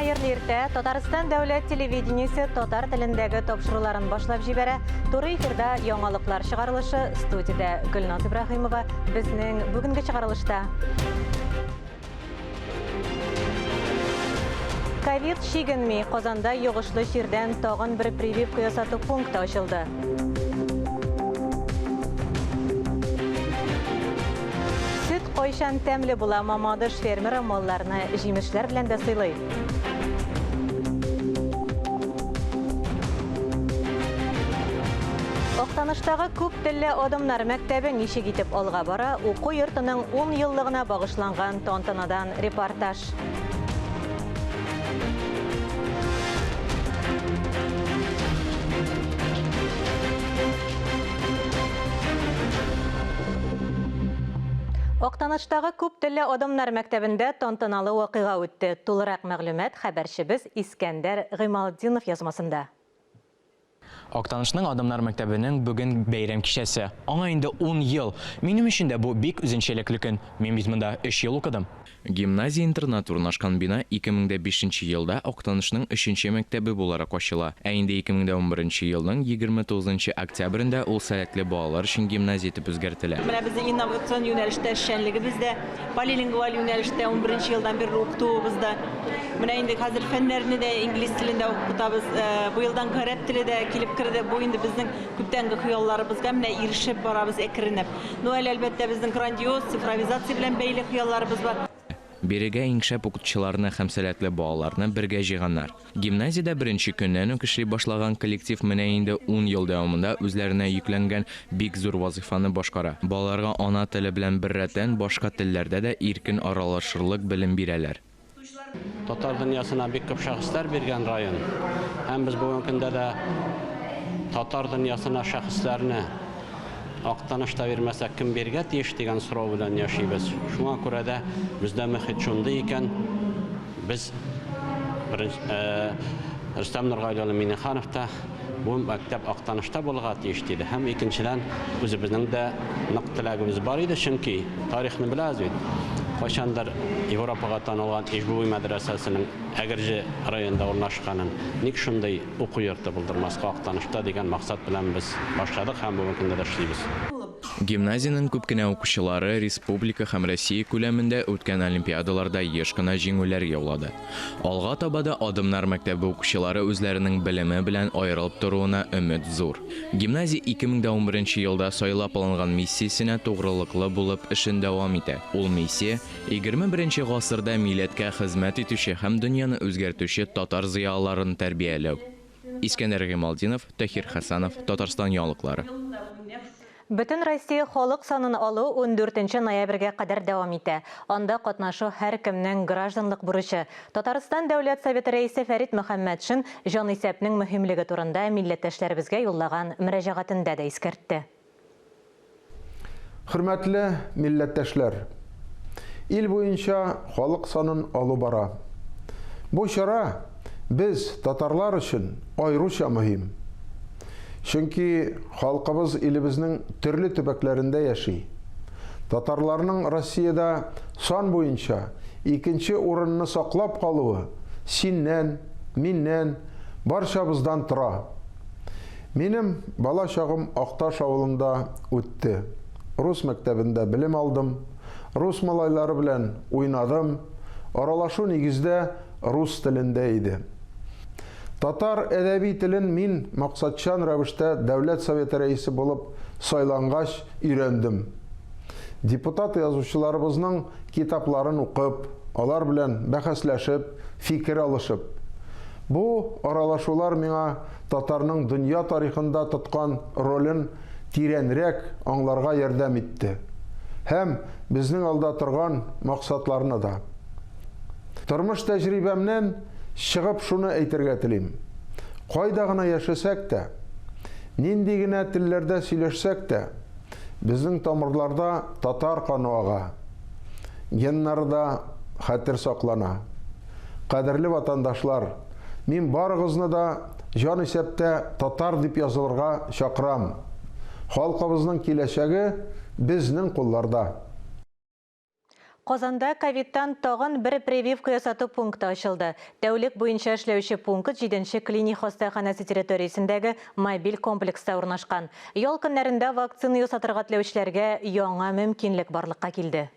Хәерле иртә. Татарстан дәүләт телевидениесе татар телендәге тапшыруларын башлап җибәрә. Туры эфирда яңалыклар чыгарылышы студиядә Гөлназ Ибраһимова безнең бүгенге чыгарылышта. Ковид чигенми. Казанда йогышлы чирдән тагын бер прививка ясату пункты ачылды. Сөт кайчан тәмле була? Мамадыш фермеры малларны җимешләр белән дә сыйлый. Актаныштагы күп телле Адымнар мәктәбе ничек итеп алга бара, уку йортының 10 еллыгына багышланган тантанадан репортаж. Актаныштагы күп телле Адымнар мәктәбендә тантаналы вакыйга үтте. Тулырак мәгълүмат хәбәрчебез Искәндәр Гыймалтдинов язмасында. Актанышның Адымнар мәктәбенең бүген бәйрәм кичәсе. Аңа инде ун ел. Минем өчен дә бу бик үзенчәлекле көн. Мин бит монда өч ел укыдым. Гимназия-интернат урнашкан бина 2005 нче елда Актанышның өченче мәктәбе буларак ачыла. Ә инде 2011 нче елның 29 нчы октябрендә ул сәләтле балалар өчен гимназия итеп үзгәртелә. Менә безнең инновацион юнәлештә эшчәнлегебез дә, полилингваль юнәлештә унберенче елдан бирле укытуыбыз да. Менә инде хәзер фәннәрне дә инглиз телендә укытабыз. Быелдан гарәп теле дә килеп керде. Бу инде безнең күптәнге хыялларыбызга менә ирешеп барабыз әкренләп. Ну, әле, әлбәттә, безнең грандиоз цифровизация белән бәйле хыялларыбыз бар. Бирегә иң шәп укытучыларны һәм сәләтле балаларны бергә җыйганнар. Гимназиядә беренче көннән үк эшли башлаган коллектив менә инде ун ел дәвамында үзләренә йөкләнгән бик зур вазыйфаны башкара. Балаларга ана теле белән беррәттән башка телләрдә дә иркен аралашырлык белем бирәләр. Татар дөньясына бик күп шәхесләр биргән район. Һәм без бүгенге көндә дә татар дөньясына шәхесләрне Актанышта бирмәсәк, кем бирергә тиеш дигән сорау белән яшибез. Шуңа күрә дә бездә мөхит шундый икән, без Рөстәм Нургали улы Миңнеханов та Бу мәктәп Актанышта булырга тиеш, диде. Һәм икенчедән, үзебезнең дә нык теләгебез бар иде, чөнки тарихны беләбез бит. Кайчандыр Европага танылган Ижбуй мәдрәсәсенең Әгерҗе районында урнашканын, ник шундый уку йорты булдырмаска Актанышта дигән максат белән без башладык һәм бүгенге көндә дә эшлибез. Гимназиянең күп кенә укучылары республика һәм Россия күләмендә үткән олимпиадаларда еш кына җиңүләр яулады. Алга таба да Адымнар мәктәбе укучылары үзләренең белеме белән аерылып торуына өмет зур. Гимназия 2011 нче елда сайлап алынган миссиясенә тугрылыклы булып эшен дәвам итә. Ул миссия, 21 нче гасырда милләткә хезмәт итүче һәм дөньяны үзгәртүче татар зыялыларын тәрбияләү. Искәндәр Гыймалтдинов, Таһир Хәсәнов, Татарстан яңалыклары. Бөтенроссия халык санын алу ундүртенче ноябрьгә кадәр дәвам итә. Анда катнашу һәркемнең гражданлык бурычы. Татарстан Дәүләт Советы Рәисе Фәрит Мөхәммәтшин җанисәпнең мөһимлеге турында милләттәшләребезгә юллаган мөрәҗәгатендә дә искәртте. Хөрмәтле милләттәшләр! Ил буенча халык санын алу бара. Бу чара без, татарлар өчен аеруча мөһим. Чөнки халкыбыз илебезнең төрле төбәкләрендә яши. Татарларның Россиядә сан буенча икенче урынны саклап калуы синнән, миннән, барчабыздан тора. Минем бала чагым Акташ авылында үтте. Рус мәктәбендә белем алдым, рус малайлары белән уйнадым, аралашу нигездә рус телендә иде. Татар әдәби телен мин максатчан рәвештә Дәүләт Советы рәисе булып сайлангач өйрәндем. Депутат язучыларыбызның китапларын укып, алар белән бәхәсләшеп, фикер алышып. Бу аралашулар миңа татарның дөнья тарихында тоткан ролен тирәнрәк аңларга ярдәм итте һәм безнең алда торган максатларны да. Тормыш тәҗрибәмнән чыгып шуны әйтергә телим, кайда гына яшәсәк тә, нинди генә телләрдә сөйләшсәк тә, безнең тамырларда татар каны ага, геннарда хәтер саклана. Кадерле ватандашлар, мин барыгызны да җанисәптә татар дип язылырга чакырам. Халкыбызның киләчәге безнең кулларда. Казанда ковидтан тагын бер прививка ясату пункты ачылды. Тәүлек буенча эшләүче пункт җиденче клиник хастаханәсе территориясендәге мобиль комплекста урнашкан. Ял көннәрендә вакцина ясатырга теләүчеләргә яңа мөмкинлек барлыкка килде.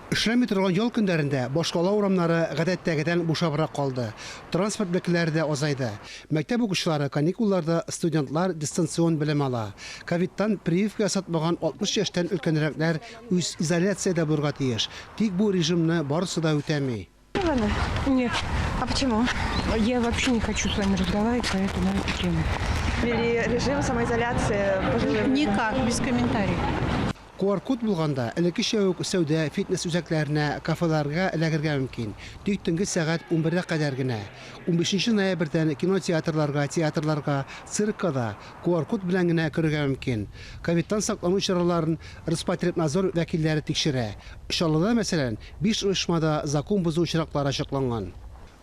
Эшләми торган ял көннәрендә башкала урамнары гадәттәгедән бушабрак калды. Транспорт бәкеләре дә азайды. Мәктәп укучылары каникулларда, студентлар дистанцион белем ала. Ковидтан прививка ясатмаган 60 яшьтән өлкәнрәкләр үзизоляциядә булырга тиеш. Тик бу режимны барысы да үтәми. Нет. А почему? Я вообще не хочу с вами разговаривать, поэтому на эту тему. Ввели режим самоизоляции пожилым. Никак, без комментариев. QR-код булганда, элеккечә үк сәүдә, фитнес үзәкләренә, кафеларга эләгергә мөмкин. Тик төнге сәгать унбергә кадәр генә. Унбишенче ноябрьдән кинотеатрларга, театрларга, циркка да QR-код белән генә керергә мөмкин. Ковидтан саклану чараларын Роспотребнадзор вәкилләре тикшерә. Чаллыда, мәсәлән, биш оешмада закон бозу очраклары ачыкланган.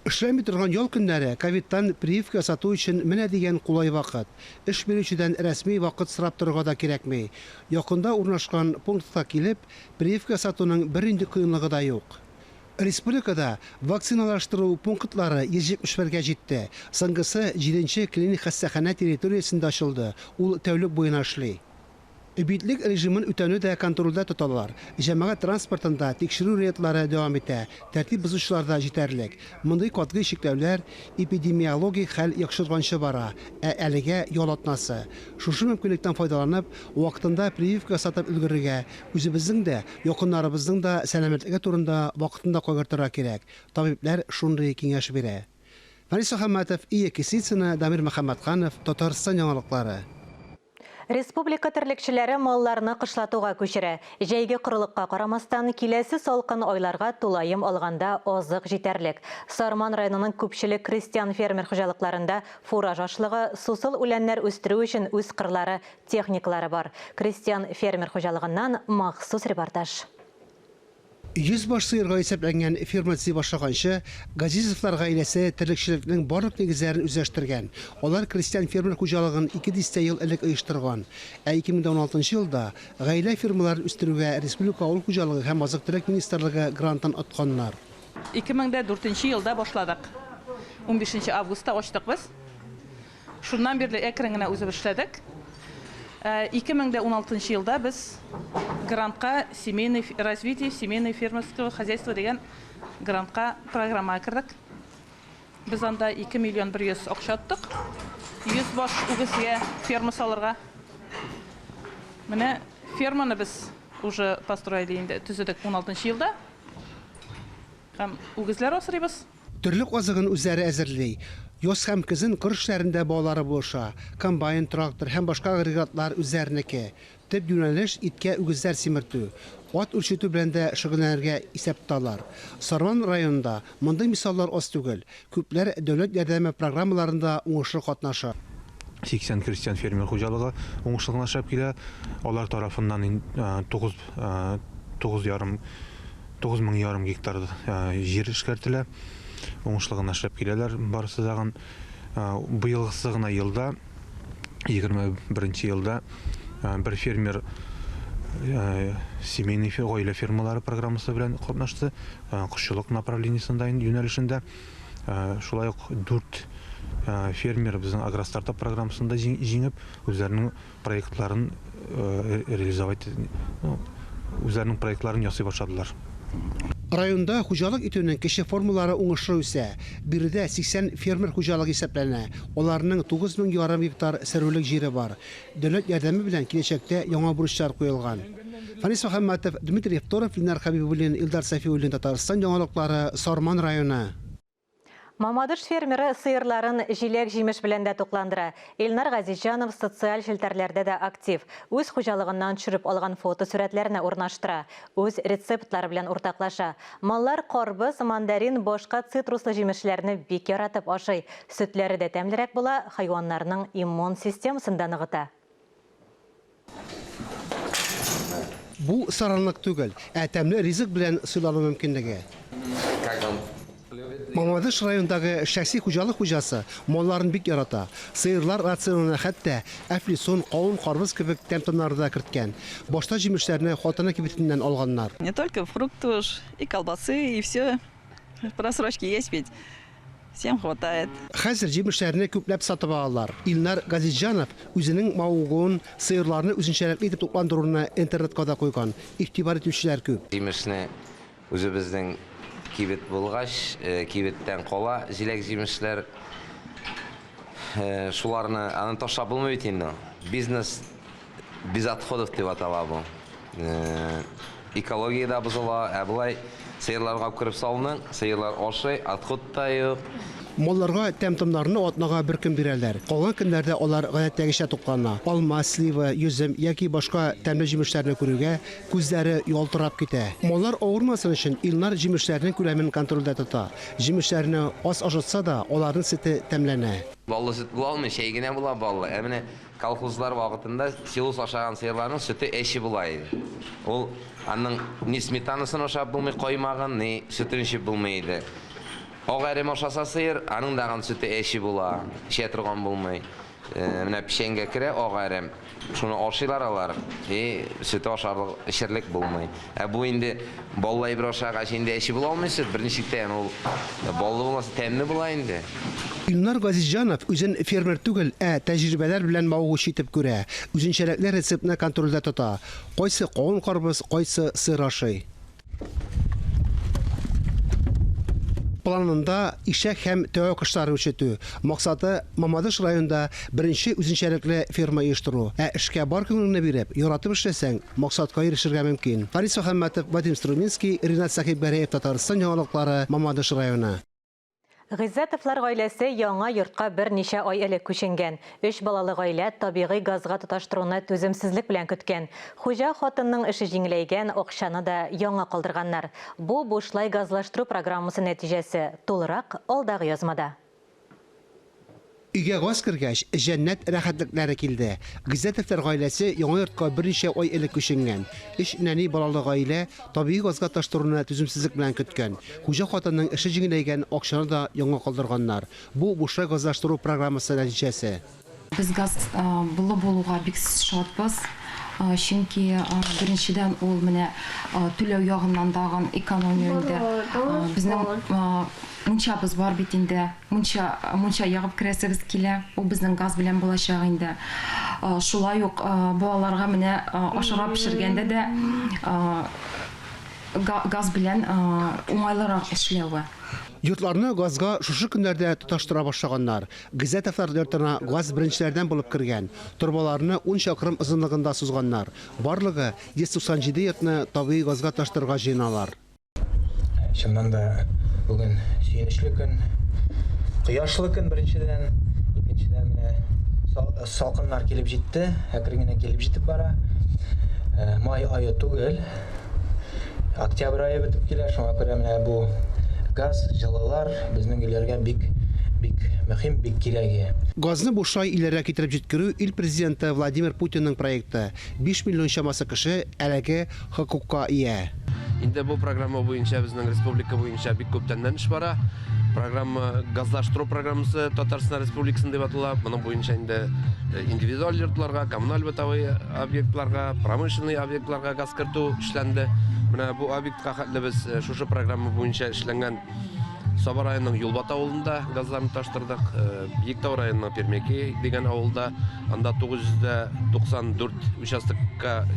Эшләми торган ял көннәре ковидтан прививка ясату өчен менә дигән кулай вакыт. Эш бирүчедән рәсми вакыт сорап торырга да кирәкми. Якында урнашкан пунктка килеп, прививка ясатуның бернинди кыенлыгы да юк. Республикада вакциналаштыру пунктлары 171 гә җитте. Соңгысы җиденче клиник хастаханә территориясендә ачылды, ул тәүлек буена эшли. Битлек режимын үтәүне дә контрольдә тоталар. Җәмәгать транспортында тикшерү рейдлары дәвам итә, тәртип бозучылар да җитәрлек. Мондый катгый чикләүләр эпидемиологик хәл яхшырганчы бара, ә әлегә ял атнасы. Шушы мөмкинлектән файдаланып, вакытында прививка ясатып өлгерергә, үзебезнең дә, якыннарыбызның да сәламәтлеге турында вакытында кайгыртырга кирәк, табибләр шундый киңәш бирә. Фәнис Мөхәммәтов, Ия Кисицына, Дамир Мөхәммәтханов, Татарстан яңалыклары. Республика терлекчеләре малларны кышлатуга күчерә. Җәйге корылыкка карамастан, киләсе салкын айларга тулаем алганда азык җитәрлек. Сарман районының күпчелек крестьян-фермер хуҗалыкларында фураж ашлыгы, сусыл үләннәр үстерү өчен үз кырлары, техникалары бар. Крестьян-фермер хуҗалыгыннан махсус репортаж. 100 баш сыерга исәпләнгән ферма төзи башлаганчы, Газизовлар гаиләсе терлекчелекнең барлык нигезләрен үзләштергән. Алар крестьян-фермер хуҗалыгын ике дистә ел элек оештырган. Ә 2016 елда гаилә фермаларын үстерүгә республика авыл хуҗалыгы һәм азык-төлек министрлыгы грантын отканнар. 2004 елда башладык. Унбишенче августта ачтык без. Шуннан бирле әкрен генә үзебез эшләдек. 2016 елда без грантка семейный развитие семейное фермерского хозяйства дигән грантка программага кердек. Без анда 2 миллион 100 акча оттык. 100 баш үгезгә ферма салырга. Менә ферманы без уже построили инде, төзедек 16 елда. Һәм үгезләр асрыйбыз. Терлек азыгын үзләре әзерли. Яз һәм көзен кыр эшләрендә балалары булыша. Комбайн, трактор һәм башка агрегатлар үзләренеке. Төп юнәлеш, иткә үгезләр симертү. Ат үрчетү белән дә шөгыльләнергә исәп тоталар. Сарман районында мондый мисаллар аз түгел. Күпләр дәүләт ярдәме программаларында уңышлы катнаша. 80 крестьян-фермер хуҗалыгы уңышлы гына эшләп килә. Алар тарафыннан тугыз, тугыз ярым 9 мең ярым гектар җир эшкәртелә. Уңышлы гына эшләп киләләр барысы тагын. Быелгысы гына елда, 21 елда бер фермер семейный гаилә фермалары программасы белән катнашты. Кошчылык направлениесендә юнәлешендә. Шулай ук 4 фермер безнең агростартап программасында җиңеп, үзләренең проектларын реализовать, ну, үзләренең проектларын ясый башладылар. Районда хуҗалык итүнең кече формалары уңышлы үсә. Биредә 80 фермер хуҗалыгы исәпләнә. Аларның 9 мең ярым гектар сөрүлек җире бар. Дәүләт ярдәме белән киләчәктә яңа бурычлар куелган. Фанис Мөхәммәтов, Дмитрий Евторов, Ленар Хәбибуллин, Илдар Сафиуллин, Татарстан яңалыклары, Сарман районы. Мамадыш фермеры сыерларын җиләк-җимеш белән дә тукландыра. Илнар Газизҗанов социаль челтәрләрдә дә актив. Үз хуҗалыгыннан төшереп алган фотосурәтләрне урнаштыра. Үз рецептлары белән уртаклаша. Маллар карбыз, мандарин, башка цитруслы җимешләрне бик яратып ашый. Сөтләре дә тәмлерәк була, хайваннарның иммун системасын да ныгыта. Бу саранлык түгел, ә тәмле ризык белән сыйлану мөмкинлеге. Как вам? Мамадыш районындагы шәхси хуҗалык хуҗасы малларын бик ярата. Сыерлар рационына хәтта әфлисун, кавын, карбыз кебек тәм-томнары да керткән. Башта җимешләрне хатыны кибетеннән алганнар. Не только фрукты уж, и колбасы, и все. Просрочки есть ведь. Всем хватает. Хәзер җимешләрне күпләп сатып алалар. Илнар Газизҗанов үзенең мавыгуын сыерларны үзенчәлекле итеп тукландыруны интернетка да куйган. Игътибар итүчеләр күп. Җимешне үзебезнең кибет булгач, кибеттән кала җиләк-җимешләр. Шуларны аны ташлап булмый бит инде. Бизнес без отходов дип атала бу. Экология дә бозыла, ә болай сыерларга алып кереп салның, сыерлар ашый, отход та юк. Малларга тәм-томнарны атнага бер көн бирәләр. Калган көннәрдә алар гадәттәгечә туклана. Алма, слива, йөзем яки башка тәмле җимешләрне күрүгә, күзләре ялтырап китә. Маллар авырмасын өчен Илнар җимешләрнең күләмен контрольдә тота. Җимешләрне аз ашатса да, аларның сөте тәмләнә. Баллы сөт була алмый, чәй генә була баллы. Ә менә колхозлар вакытында силос ашаган сыерларның сөте әче була иде. Ул аның ни сметанасын ашап булмый, каймагын, ни сөтен эчеп булмый иде. Ак әрем ашаса сыер, аның дагын сөте әче була, эчә торган булмый. Менә печәнгә керә ак әрем, шуны ашыйлар алар, и сөте ашарлык, эчерлек булмый. Ә бу инде баллы әйбер ашагач, инде әче була алмый сөт, берничек тә ул баллы булмаса тәмле була инде. Илнар Газизҗанов үзен фермер түгел, ә тәҗрибәләр белән мавыгучы итеп күрә. Үзенчәлекле рецептны контрольдә тота. Кайсы кавын-карбыз, кайсы сыр ашый. Планында ишәк һәм тәвә кошлары үрчетү. Максаты Мамадыш районында беренче үзенчәлекле ферма оештыру. Ә эшкә бар күңелеңне биреп, яратып эшләсәң, максатка ирешергә мөмкин. Фарис Мөхәммәтов, Вадим Струминский, Ринат Сәхибгәрәев, Татарстан яңалыклары, Мамадыш районы. Гыйззәтовлар гаиләсе яңа йортка берничә ай элек күченгән. Өч балалы гаилә табигый газга тоташтыруны түземсезлек белән көткән. Хуҗа хатынның эше җиңеләйгән, акчаны да яңа калдырганнар. Бу бушлай газлаштыру программасы нәтиҗәсе. Тулырак алдагы язмада. Өйгә газ кергәч, җәннәт рәхәтлекләре килде. Гыйззәтовлар гаиләсе яңа йортка берничә ай элек күченгән. Өч нәни балалы гаилә табигый газга тоташтыруны түземсезлек белән көткән. Хуҗа хатынның эше җиңеләйгән, акчаны да яңа калдырганнар. Бу бушлай газлаштыру программасы нәтиҗәсе. Без газ булы булуга бик шатбыз, чөнки беренчедән ул менә түләү ягыннан тагын экономия инде. Безнең мунчабыз бар бит инде. Мунча, мунча ягып керәсебез килә. Ул безнең газ белән булачак инде. Шулай ук балаларга менә ашарга пешергәндә дә газ белән уңайлырак эшләве. Йортларны газга шушы көннәрдә тоташтыра башлаганнар. Гыйззәтовлар йортына газ беренчеләрдән булып кергән. Торбаларны 10 чакрым озынлыгында сузганнар. Барлыгы 197 йортны табигый газга тоташтырырга җыеналар. Чыннан да бүген сөенечле көн, кояшлы көн беренчедән, икенчедән менә салкыннар килеп җитте, әкрен генә килеп җитеп бара. Май ае түгел, октябрь ае бетеп килә, шуңа күрә менә бу газ, җылылар безнең өйләргә бик бик мөһим, бик кирәге. Газны бушлай өйләргә китереп җиткерү ил президенты Владимир Путинның проекты. 5 миллион чамасы кеше әлеге хокукка ия. Инде бу программа буенча безнең республика буенча бик күптәннән эш бара. Программа газлаштыру программасы Татарстан Республикасында дип атала. Моның буенча инде индивидуаль йортларга, коммуналь бытовой объектларга, промышленный объектларга газ кертү эшләнде. Менә бу объектка хәтле без шушы программа буенча эшләнгән Саба районының Юлбат авылында газларны таштырдык. Биектау районының Пермяки дигән авылда анда 994 участокка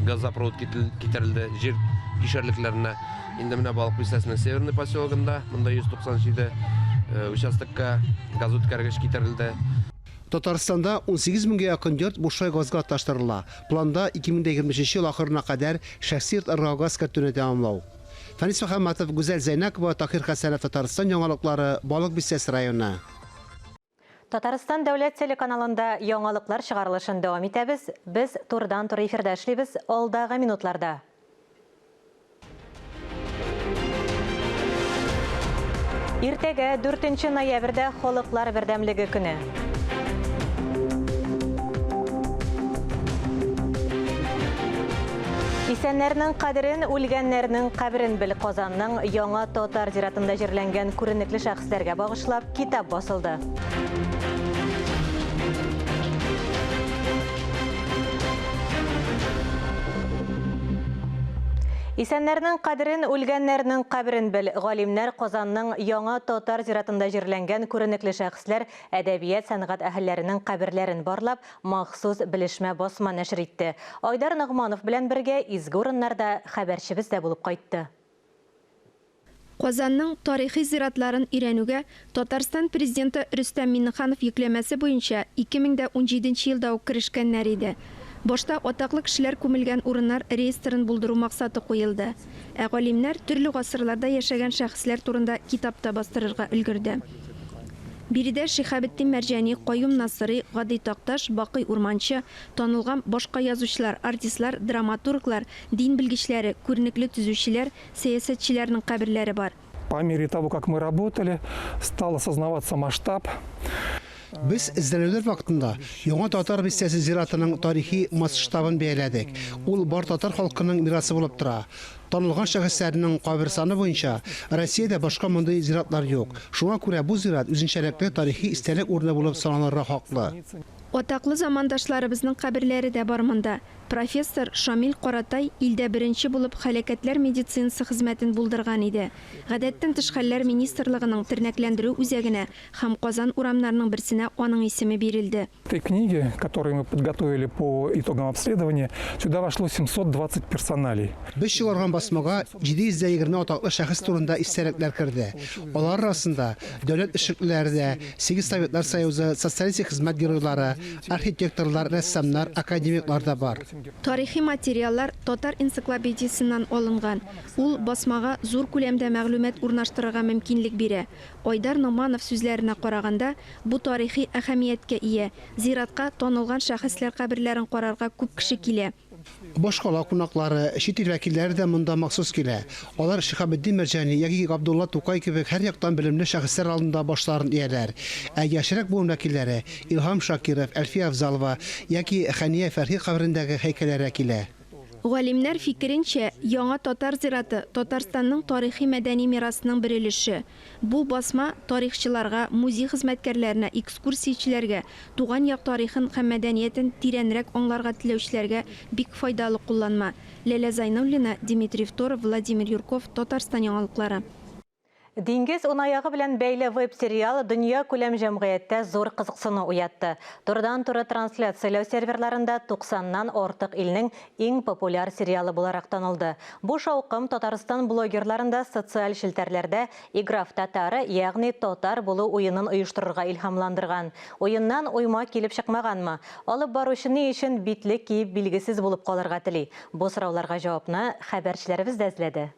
газопровод китерелде җир кишәрлекләренә. Инде менә Балык бистәсенең Северный поселогында монда 197 участокка газ үткәргеч китерелде. Татарстанда 18 меңгә якын йорт бушлай газга тоташтырыла. Планда 2023 ел ахырына кадәр шәхси йортларга газ кертүне тәмамлау. Фәнис Мөхәммәтов, Гүзәл Зәйнәкова, Таһир Хәсәнов, Татарстан яңалыклары, Балык бистәсе районы. Татарстан дәүләт телеканалында яңалыклар чыгарылышын дәвам итәбез. Без турыдан-туры эфирда эшлибез алдагы минутларда. Иртәгә 4 ноябрьдә Халыклар бердәмлеге көне. Исәннәрнең кадерен, үлгәннәрнең каберен бел. Казанның яңа татар зиратында җирләнгән күренекле шәхесләргә багышлап китап басылды. Исәннәрнең кадерен, үлгәннәрнең каберен бел. Галимнәр Казанның яңа татар зиратында җирләнгән күренекле шәхесләр, әдәбият, сәнгать әһелләренең каберләрен барлап, махсус белешмә басма нәшер итте. Айдар Ногманов белән бергә изге урыннарда хәбәрчебез дә булып кайтты. Казанның тарихи зиратларын өйрәнүгә Татарстан Президенты Рөстәм Миңнеханов йөкләмәсе буенча 2017 нче елда ук керешкәннәр иде. Башта атаклы кешеләр күмелгән урыннар реестрын булдыру максаты куелды. Ә галимнәр төрле гасырларда яшәгән шәхесләр турында китап та бастырырга өлгерде. Биредә Шиһабетдин Мәрҗани, Каюм Насыйри, Гади Такташ, Бакый Урманче, танылган башка язучылар, артистлар, драматурглар, дин белгечләре, күренекле төзүчеләр, сәясәтчеләрнең каберләре бар. По мере того, как мы работали, стал осознаваться масштаб. Без эзләнүләр вакытында Яңа татар бистәсе зиратының тарихи масштабын бәяләдек. Ул бар татар халкының мирасы булып тора. Танылган шәхесләрнең кабер саны буенча Россиядә башка мондый зиратлар юк. Шуңа күрә бу зират үзенчәлекле тарихи истәлек урыны булып саналырга хаклы. Атаклы замандашларыбызның каберләре дә бар монда. Профессор Шамил Каратай илдә беренче булып һәлакәтләр медицинасы хезмәтен булдырган иде. Гадәттән тыш хәлләр министрлыгының тернәкләндерү үзәгенә һәм Казан урамнарының берсенә аның исеме бирелде. Этой книге, которую мы подготовили по итогам обследования, сюда вошло 720 персоналей. Без чыгарган басмага 720 атаклы шәхес турында истәлекләр керде. Алар арасында дәүләт эшлеклеләре дә, сигез Советлар Союзы, Социалистик Хезмәт Геройлары, архитекторлар, рәссамнар, академиклар да бар. Тарихи материаллар Татар энциклопедиясеннән алынган. Ул басмага зур күләмдә мәгълүмат урнаштырырга мөмкинлек бирә. Айдар Номанов сүзләренә караганда, бу тарихи әһәмияткә ия. Зиратка танылган шәхесләр каберләрен карарга күп кеше килә. Башкала кунаклары, чит ил вәкилләре дә монда махсус килә. Алар Шиһабетдин Мәрҗани яки Габдулла Тукай кебек һәрьяктан белемле шәхесләр алдында башларын ияләр. Ә яшьрәк буын вәкилләре Илһам Шакиров, Әлфия Афзалова яки Хәния Фәрхи каберендәге һәйкәлләргә килә. Галимнәр фикеренчә, яңа татар зираты, Татарстанның тарихи-мәдәни мирасының бер өлеше. Бу басма тарихчыларга, музей хезмәткәрләренә, экскурсиячеләргә, туган як тарихын һәм мәдәниятен тирәнрәк аңларга теләүчеләргә бик файдалы кулланма. Ләлә Зайнуллина, Дмитрий Второв, Владимир Юрков, Татарстан яңалыклары. Диңгез унаягы белән бәйле веб-сериал дөньякүләм җәмгыятьтә зур кызыксыну уятты. Турыдан-туры трансляцияләү серверларында 90 нан артык илнең иң популяр сериалы буларак танылды. Бу шаукым Татарстан блогерларын да социаль челтәрләрдә Игра в татары, ягъни татар булу уенын оештырырга илһамландырган. Уеннан уйма килеп чыкмаганмы? Алып баручы ни өчен битлек киеп билгесез булып калырга тели? Бу сорауларга җавапны хәбәрчеләребез дә эзләде.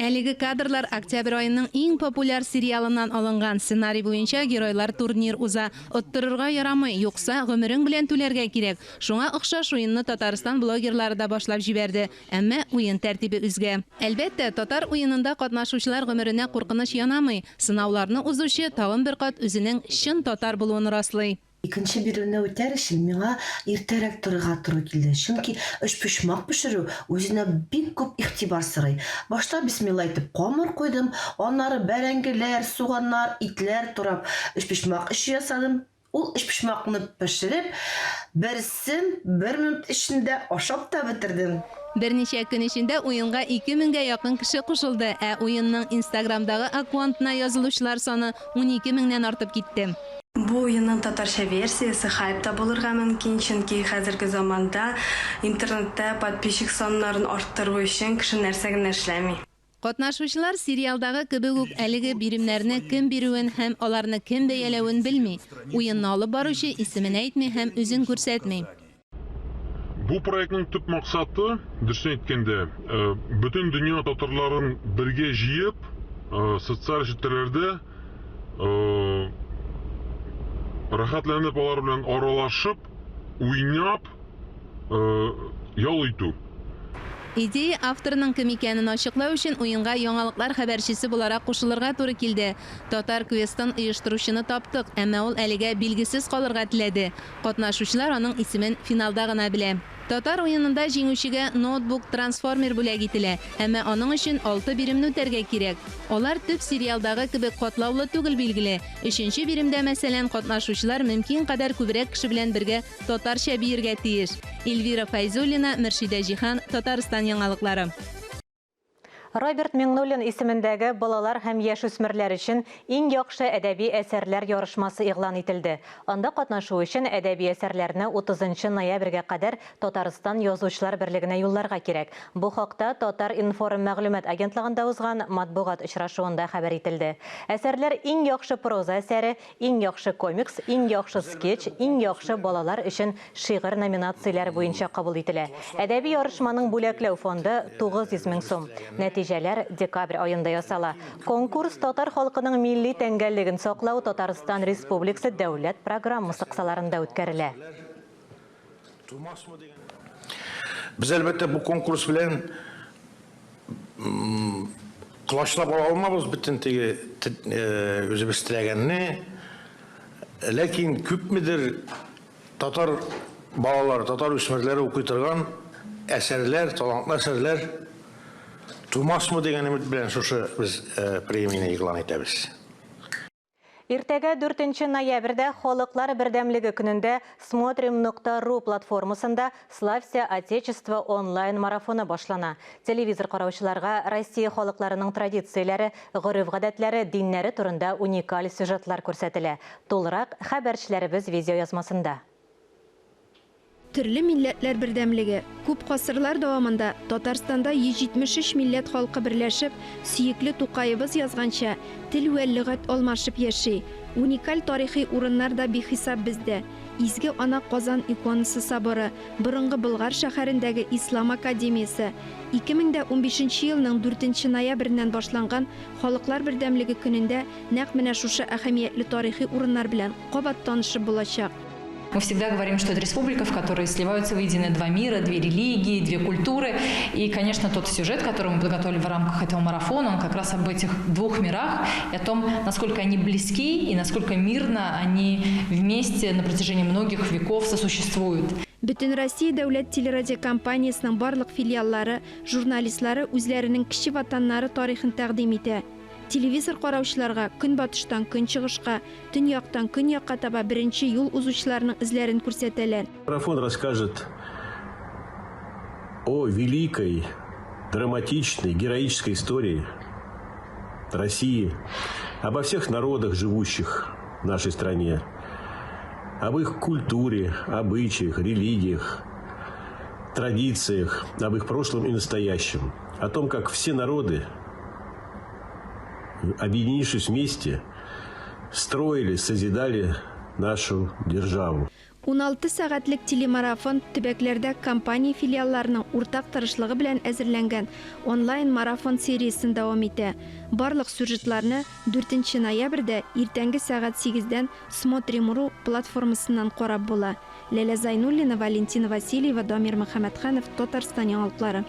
Әлеге кадрлар октябрь аеның иң популяр сериалыннан алынган. Сценарий буенча геройлар турнир уза. Оттырырга ярамый, юкса, гомерең белән түләргә кирәк. Шуңа охшаш уенны Татарстан блогерлары да башлап җибәрде. Әмма уен тәртибе үзгә. Әлбәттә, татар уенында катнашучылар гомеренә куркыныч янамый. Сынауларны узучы тагын бер кат үзенең чын татар булуын раслый. Икенче бирүне үтәр өчен миңа иртәрәк торырга туры килде, чөнки өчпочмак пешерү үзенә бик күп игътибар сорый. Башта бисмилла әйтеп камыр куйдым, аннары бәрәңгеләр, суганнар, итләр турап өчпочмак эче ясадым. Ул өчпочмакны пешереп, берсен бер минут эчендә ашап та бетердем. Берничә көн эчендә уенга ике меңгә якын кеше кушылды, ә уенның Инстаграмдагы аккуантына язылучылар саны 12 меңнән артып китте. Бу уенның татарча версиясе хайп та булырга мөмкин, чөнки хәзерге заманда интернетта подписчик саннарын арттыру өчен кеше нәрсә генә эшләми. Катнашучылар сериалдагы кебек үк әлеге биремнәрне кем бирүен һәм аларны кем бәяләвен белми. Уенны алып баручы исемен әйтми һәм үзен күрсәтми. Бу проектның төп максаты, дөресен әйткәндә, бөтен дөнья татарларын бергә җыеп, социаль челтәрләрдә рәхәтләнеп алар белән аралашып, уйнап, ял итү. Идея авторының кем икәнен ачыклау өчен уенга яңалыклар хәбәрчесе буларак кушылырга туры килде. Татар квестын оештыручыны таптык, әмма ул әлегә билгесез калырга теләде. Катнашучылар аның исемен финалда гына белә. Татар уенында җиңүчегә ноутбук Трансформер бүләк ителә, әмма аның өчен алты биремне үтәргә кирәк. Алар төп сериалдагы кебек катлаулы түгел, билгеле. Өченче биремдә, мәсәлән, катнашучылар мөмкин кадәр күбрәк кеше белән бергә татарча биергә тиеш. Эльвира Фәйзуллина, Мөршидә Җиһан, Татарстан яңалыклары. Роберт Миңнуллин исемендәге балалар һәм яшүсмерләр өчен иң яхшы әдәби әсәрләр ярышмасы игълан ителде. Анда катнашу өчен әдәби әсәрләрне 30 ноябрьгә кадәр Татарстан Язучылар берлегенә юлларга кирәк. Бу хакта Татар-информ мәгълүмат агентлыгында узган матбугат очрашуында хәбәр ителде. Әсәрләр Иң яхшы проза әсәре, Иң яхшы комикс, Иң яхшы скетч, Иң яхшы балалар өчен шигырь номинацияләре буенча кабул ителә. Әдәби ярышманың бүләкләү фонды, 900 мең сум. Нәтиҗәләр декабрь аенда ясала. Конкурс Татар халкының милли тәңгәллеген саклау Татарстан Республикасы дәүләт программасы кысаларында үткәрелә. Без, әлбәттә, бу конкурс белән колачлап ала алмабыз бөтен теге үзебез теләгәнне. Ләкин күпмедер татар балалары, татар үсмерләре укый торган әсәрләр, талантлы әсәрләр тумасмы дигән өмет белән шушы без премияне игълан итәбез. Иртәгә, дүртенче ноябрьдә, Халыклар бердәмлеге көнендә Смотрим нокта ру платформасында Славься, Отечество онлайн-марафоны башлана. Телевизор караучыларга Россия халыкларының традицияләре, гореф-гадәтләре, диннәре турында уникаль сюжетлар күрсәтелә. Тулырак, хәбәрчеләребез видеоязмасында. Төрле милләтләр бердәмлеге. Күп гасырлар дәвамында Татарстанда 173 милләт халкы берләшеп, сөекле Тукаебыз язганча, тел вә лөгать алмашып яши. Уникаль тарихи урыннар да бихисап бездә. Изге Ана Казан иконасы соборы, борынгы Болгар шәһәрендәге Ислам академиясе. 2015 елның дүртенче ноябреннән башланган Халыклар бердәмлеге көнендә нәкъ менә шушы әһәмиятле тарихи урыннар белән кабат танышып булачак. Мы всегда говорим, что это республика, в которой сливаются воедино два мира, две религии, две культуры. И, конечно, тот сюжет, который мы подготовили в рамках этого марафона, он как раз об этих двух мирах и о том, насколько они близки и насколько мирно они вместе на протяжении многих веков сосуществуют. Бөтенроссия дәүләт телерадиокомпаниясенең барлык филиаллары, журналистлары үзләренең кече ватаннары тарихын тәкъдим итә. Телевизор караучыларга көнбатыштан көнчыгышка, төньяктан көньякка таба беренче юл узучыларның эзләрен күрсәтәләр. Марафон расскажет о великой, драматичной, героической истории России, обо всех народах, живущих в нашей стране, об их культуре, обычаях, религиях, традициях, об их прошлом и настоящем, о том, как все народы, объединившись вместе, строили, созидали нашу державу. 16 сәгатьлек телемарафон төбәкләрдә компания филиалларының уртак тырышлыгы белән әзерләнгән онлайн-марафон сериясен дәвам итә. Барлык сюжетларны дүртенче ноябрьдә иртәнге сәгать сигездән Смотрим.ру платформасыннан карап була. Ләлә Зайнуллина, Валентина Васильева, Дамир Мөхәммәтханов, Татарстан яңалыклары.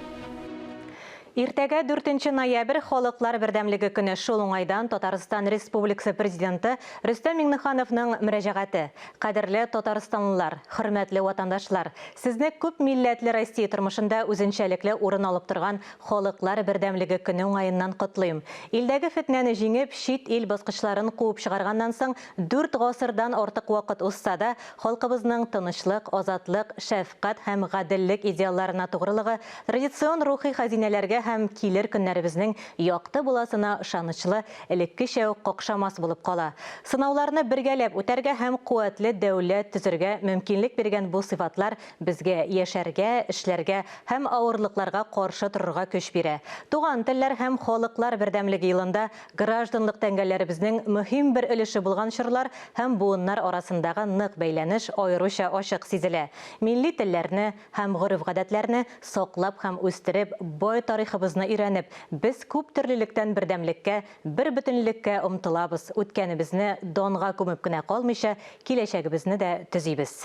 Иртәгә, дүртенче ноябрь, Халыклар бердәмлеге көне. Шул уңайдан Татарстан Республикасы Президенты Рөстәм Миңнехановның мөрәҗәгате. Кадерле татарстанлылар, хөрмәтле ватандашлар! Сезне күп милләтле Россия тормышында үзенчәлекле урын алып торган Халыклар бердәмлеге көне уңаеннан котлыйм. Илдәге фетнәне җиңеп, чит ил баскычларын куып чыгарганнан соң дүрт гасырдан артык вакыт узса да, халкыбызның тынычлык, азатлык, шәфкать һәм гаделлек идеалларына тугрылыгы Традицион рухи хәзинәләргә һәм килер көннәребезнең якты буласына ышанычлы, элеккечә үк какшамас булып кала. Сынауларны бергәләп үтәргә һәм куәтле дәүләт төзергә мөмкинлек биргән бу сыйфатлар безгә яшәргә, эшләргә һәм авырлыкларга каршы торырга көч бирә. Туган телләр һәм халыклар бердәмлеге елында гражданлык тәңгәлләребезнең мөһим бер өлеше булган чорлар һәм буыннар арасындагы нык бәйләнеш аеруча ачык сизелә. Милли телләрне, һәм гореф-гадәтләрне саклап һәм үстереп, бай тарихыбызны өйрәнеп, без күптөрлелектән бердәмлеккә, бербөтенлеккә омтылабыз, үткәнебезне данга күмеп кенә калмыйча, киләчәгебезне дә төзибез.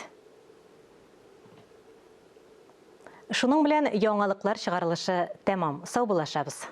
Шуның белән яңалыклар чыгарылышы тәмам. Саубуллашабыз.